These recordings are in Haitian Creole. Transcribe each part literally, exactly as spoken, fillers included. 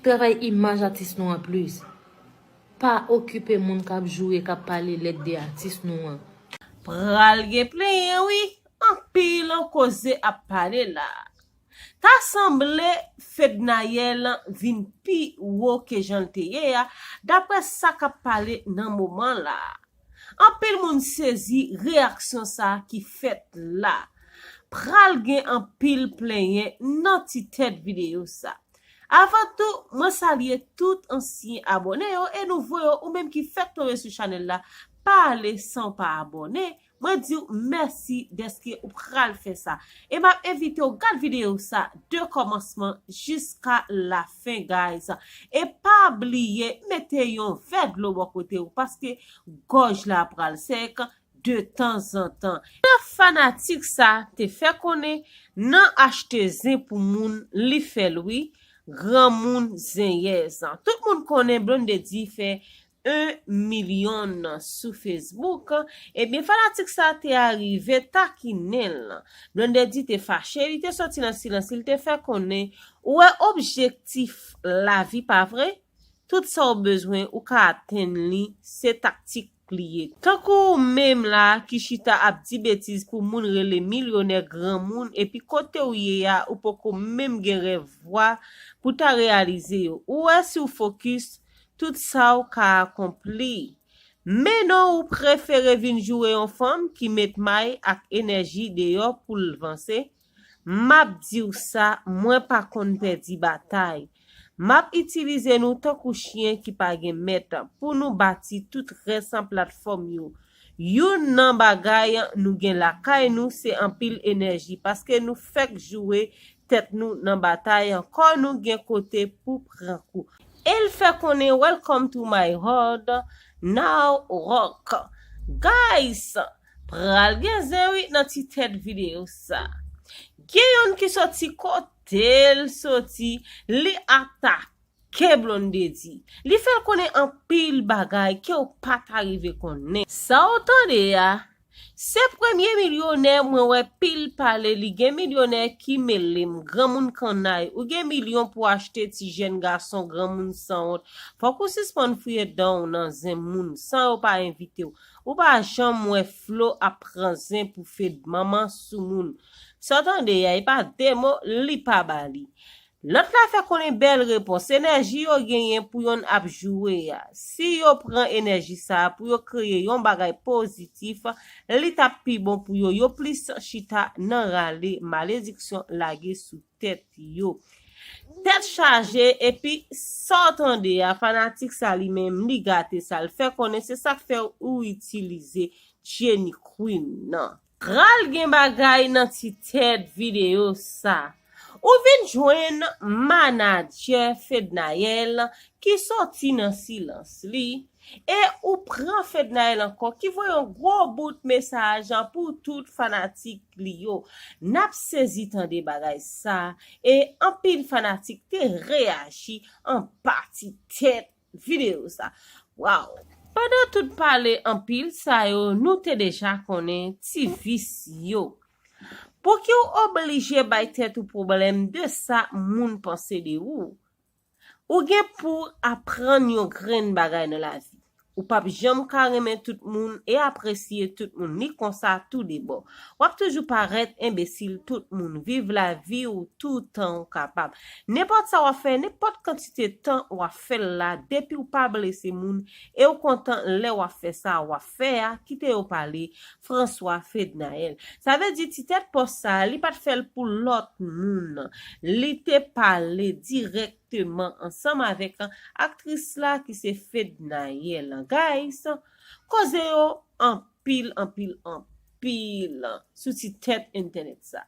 Travay imaj atis nou an plis. Pa okipe moun k ap joure, k ap pale lèd de atis nou an. Pral gen plenyen wi, anpil koze ap pale la. Ta sanble Fednaelle vin pi wo ke jan l te ye a, daprè sa k ap pale nan moman la. Anpil moun sezi reyaksyon sa ki fèt la. Pral gen anpil plenyen nan ti tèt videyo sa. Avan tou, mwen salye tout ansyen abòne yo e nouvo yo, ou menm ki fèk tonbe sou chanèl la, pa ale san w pa abòne. Mwen di w mèsi dèske ou pral fè sa. E m ap envite w gad videyo sa de kòmansman jiska lafen, guys. E pa bliye mete yon vè dlo bò kote w, paske gòj la pral sèk de tanzantan. Nan fanatik sa te fè konnen nan achte zen pou moun, li fè l wi, granmoun zenyèz. Tout moun konnen Blondedy fè en milyon sou Facebook. Ebyen, fanatik sa te arive takinen l. Blondedy te fache, li te soti nan silans, li te fè konnen, ou wè objektif lavi, pa vre? Tout sa w bezwen, ou ka atenn li, se taktik li ye. Tankou ou menm la ki chita ap di betiz pou moun rele milyonè granmoun, epi kote w ye a, ou poko menm gen rèv vwa pou ta reyalize yo. Ou wè si w fokis, tout sa w ka akonpli. Men non, ou prefere vin joure yon fanm ki met may ak enèji deyò pou l vanse. M ap di w sa, mwen pa konn pèdi batay. M ap itilize nou tankou chyen ki pa gen mèt pou nou bati tout rès an platfòm yo. Youn nan bagay nou gen lakay nou se anpil enèji, paske nou fèk joure tèt nou nan batay, kò nou gen kote pou pran kou. E l fè konnen, "Welcome to my hood, now rock." Guys, pral gen zen wi nan ti tèt videyo sa. Gen youn ki soti kote l soti, li atake Blondedy. Li fè l konnen anpil bagay ke w pa ta rive konnen. Sa w tande a, se premye milyonè mwen wè pil pale, li gen milyonè ki mele m, granmoun kannay, ou gen milyon pou achte ti jèn gason granmoun sanwont. Fòk ou sispann fouye dan w nan zen moun san yo pa envite w. Ou pa janm wè Flo ap pran zen pou fed manman sou moun. Sa w tande a, e pa de mo, li pa ba li. Lòt la fè konnen bèl repons, enèji yo genyen pou yonn ap joure a. Si yo pran enèji sa a pou yo kreye yon bagay pozitif, li t ap pi bon pou yo. Yo plis chita nan rale malediksyon lage sou tèt yo. Tèt chaje, epi sa w tande a, fanatik sa li menm, li gate sa. L fè konnen se sa k fè ou itilize Jenny Queen nan. Pral gen bagay nan ti tèt videyo sa. Ou vin jwenn manadjè Fednaelle ki soti nan silans li, e ou pran Fednaelle ankò ki voye yon gwo bout mesaj pou tout fanatik li yo. N ap sezi tande bagay sa, e anpil fanatik te reyaji anba ti tèt videyo sa. Waw! Pandan tout pale anpil sa yo, nou te deja konnen ti vis yo. Pouki w oblije bay tèt ou pwoblèm de sa moun panse de ou? Ou gen pou aprann yon grenn bagay nan lavi. Ou p ap janm ka renmen tout moun e apresye tout moun, li konsa toudebò. W ap toujou parèt enbesil tout moun, viv lavi w toutan w kapab. Nenpòt sa w ap fè, nenpòt kantite tan w ap fè l la, depi w pa blese moun e w kontan lè w ap fè sa w ap fè a, kite yo pale, François Fednaelle. Sa vle di ti tèt pòs sa a, li pa t fè l pou lòt moun. Li te pale dirèkteman ansanm avèk aktris la ki se Fednaelle. Guys, koze yo anpil, anpil, anpil sou ti tèt entènèt sa.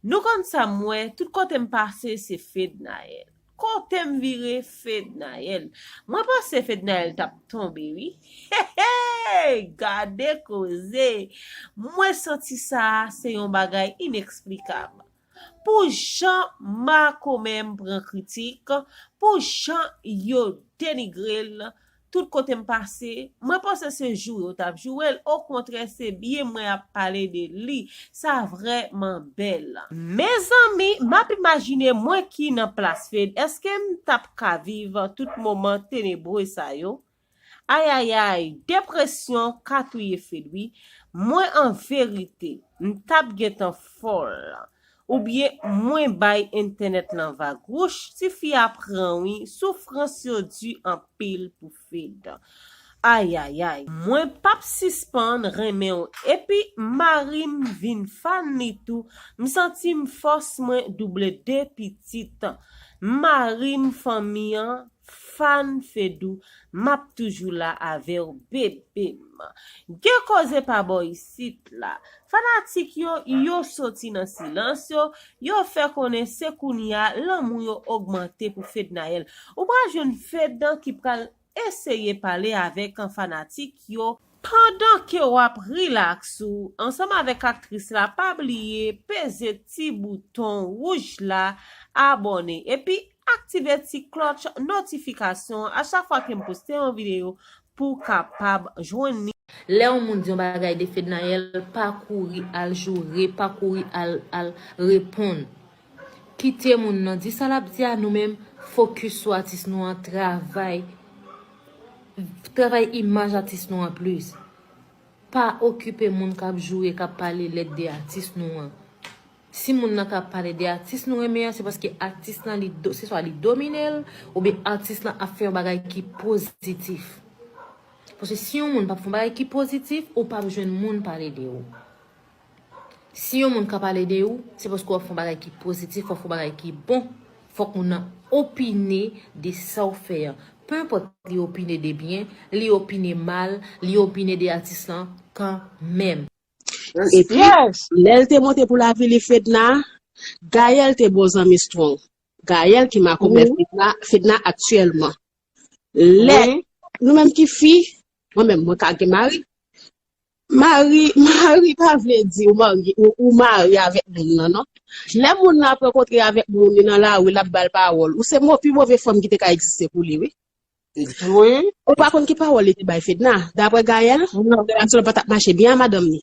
Nou konn sa m wè, tout kote m pase se Fednaelle. Kote m vire, Fednaelle. Mwen panse Fednaelle t ap tonbe wi. Hey, hey, gade koze. Mwen santi sa a se yon bagay ineksplikab. Pou jan makomè m pran kritik, pou jan yo denigre l, tout kote m pase, mwen panse se joure yo t ap joure l, okontrè, se byen mwen ap pale de li. Sa vrèman bèl. Mezanmi, m ap imajine mwen ki nan plas Fed, èske m t ap ka viv tout moman tenebre sa yo? Ayayay, depresyon ka touye Fed wi. Mwen an verite, m t ap gentan fòl. Oubyen mwen bay entènèt lan vag. Wouch, tifi a pran wi, soufrans yo di anpil pou Fed. Ayayay, mwen p ap sispann renmen w. Epi mari m vin fan li tou, m santi m fòs mwen double de pitit. Mari m, fanmi an, fan Fedou, m ap toujou la avè w, bebe m. Gen koze pa bò isit la. Fanatik yo, yo soti nan silans yo, yo fè konnen se kounye a lanmou yo ogmante pou Fednaelle. Ou pral jwenn Fed ki pral eseye pale avèk fanatik yo. Pandan ke w ap rilaks ou ansanm avèk aktris la, pa bliye peze ti bouton wouj la, abòne, epi aktive ti klòch notifikasyon a chak fwa ke m poste yon videyo pou w kapab jwenn li. Lè yon moun di yon bagay de Fednaelle, pa kouri al joure, pa kouri al, al reponn. Kite moun nan di sa l ap di a, nou menm, fokis sou atis nou an, travay, travay imaj atis nou an plis. Pa okipe moun k ap joure, k ap pale lèd de atis nou an. Si moun nan ka pale de atis nou renmen an, se paske atis lan, li do-, se swa li domine l, oubyen atis lan ap fè yon bagay ki pozitif. Paske si yon moun p ap fè yon bagay ki pozitif, ou p ap jwenn moun pale de ou. Si yon moun ka pale de ou, se paske w ap fè yon bagay ki pozitif, w ap fè yon bagay ki bon. Fòk moun nan opine de sa w fè an. Pe enpòt li opine de byen, li opine mal, li opine de atis lan kanmenm. Epi, lè l te monte pou l avili Fedna, Gaël te bon zanmi Strong. Gaël ki makomè Fedna, Fedna aktyèlman. Lè nou menm ki fi, mwen menm, mwen ka gen mari. Mari, mari pa vle di ou mari, ou, ou mari avèk moun nan, non. Lè moun nan ap rankontre avèk moun li nan lari, l ap ba l pawòl. Ou se mo-, pi move fanm ki te ka egziste pou li, wi. Wi. Ou pa konn ki pawòl li te bay Fedna. Daprè Gaël, relasyon l pa t ap mache byen a madanm li.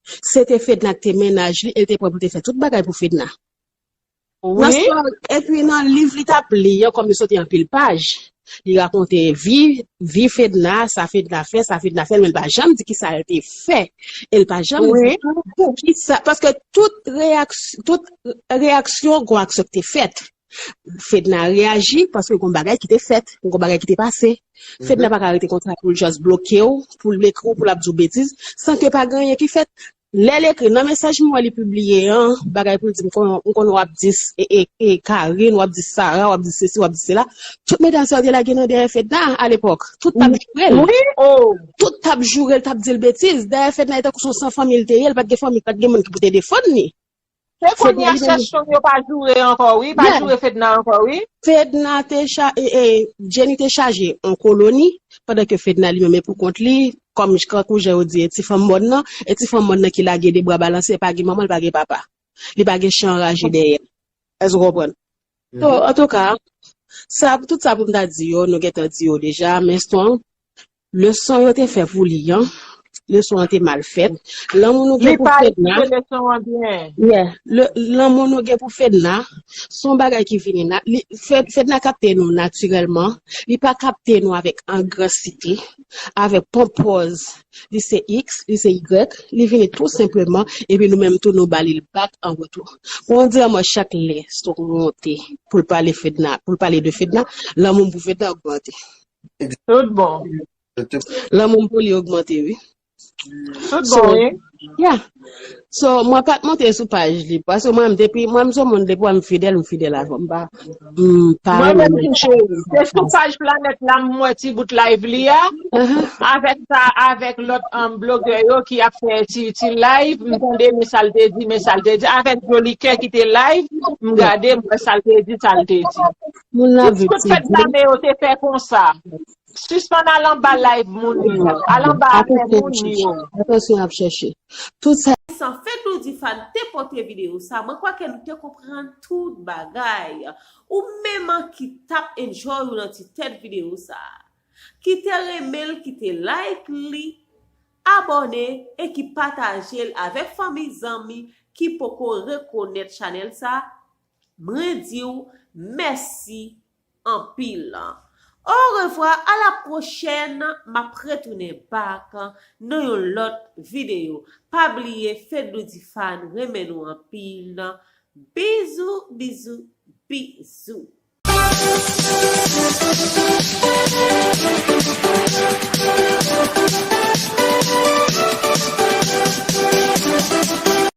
Se te Fedna ki te mennaj li, e l te prè pou te fè tout bagay pou Fedna. Nan Wi. Strong, epi nan liv li t ap li an, kòm li soti anpil paj, li rakonte vi, vi Fedna, sa Fedna fè, sa Fedna fè, men l pa janm di kisa l te fè. E l pa janm di tou kisa, paske tout reyaks-, tout reyaksyon gon aksyon ki te fèt. Fedna reyaji paske gon bagay ki te fèt, gon bagay ki te pase. Fedna pa ka rete konsa pou l just bloke w, pou l ekri w, pou l ap di w betiz, san ke pa gen anyen ki fèt. Lè l ekri nan mesaj mwen li pibliye an, bagay pou l di m konn, m konn w ap di s-, e, e, e Karine, w ap di Sarah, w ap di sesi, w ap di sela. Tout medam sa yo te lage nan dèyè Fedna alepòk. Tout t ap joure l. Wi, o. Tout t ap joure l, t ap di l betiz. Dayè Fedna e tankou se yon san fanmi l te ye, l pa t gen fanmi, pa t gen moun ki pou te defann li. Se kounye a Fedna li menm. Sèchon yo pa joure ankò, wi. Pa joure Fedna ankò, wi. Fedna te cha-, e, e, Jenny te chaje an koloni, pandan ke Fedna li menm e pou kont li, kòm j-, kankou jan yo di, e ti fanm mòn nan, e ti fanm mòn nan ki lage de bra balanse, pa gen manman, li pa gen papa. Li pa gen chen anraje dèyè l. Èske w konprann? So, antouka, sa, tout sa pou m ta di yo, nou gentan di yo deja, men Strong, leson yo te fè pou li an, leson an te mal fèt. Lanmou nou gen pou Fedna. Li pa itilize leson an byen. Yeah. Le, lanmou nou gen pou Fedna, se yon bagay ki vini na-, li, Fed-, Fedna kapte nou natirèlman. Li pa kapte nou avèk angrasite, avèk ponpòz. Li se X, li se Y, li vini tou senpleman, epi nou menm tou nou ba li l back an retou. Pou w di anmò chak lè Strong monte, pou l pale Fedna, pou l pale de Fedna, lanmou m pou Fedna ogmante. Tout bon. Lanmou m pou li ogmante, wi. Tout bon, wi. Yeah. So, mwen pa t monte sou paj li, paske mwen menm depi, mwen menm se yon moun depi wè m fidèl, m fidèl avè w, m pa, m pa renmen. Mwen menm tou cheri, se sou paj Planèt la m wè ti bout live li a, avèk sa, avèk lòt, um, blogè yo ki ap fè ti, ti live, m tande men sa l te di, men sa l te di, avèk Jolikè ki te live, m gade, m wè sa l te di, sa l te di. Tout, tout fèt zame yo te fè konsa. Sispann al anba live moun yo. Al anba afè moun yo. Atansyon ap chèche. Tout sa. Sa fè nou di fan te pote videyo sa. Mwen kwè ke nou te konprann tout bagay. Ou menm ki t ap enjoy ou nan ti tèt videyo sa. Kite renmen l, kite like li, abòne e ki pataje l avèk fanmi zanmi ki poko rekonèt chanèl sa. Mwen di w mèsi anpil. Orevwa, a la pwochèn, m ap retounen back nan yon lòt videyo. Pa bliye Fedou Difan renmen nou anpil. Bizou, bizou, bizou.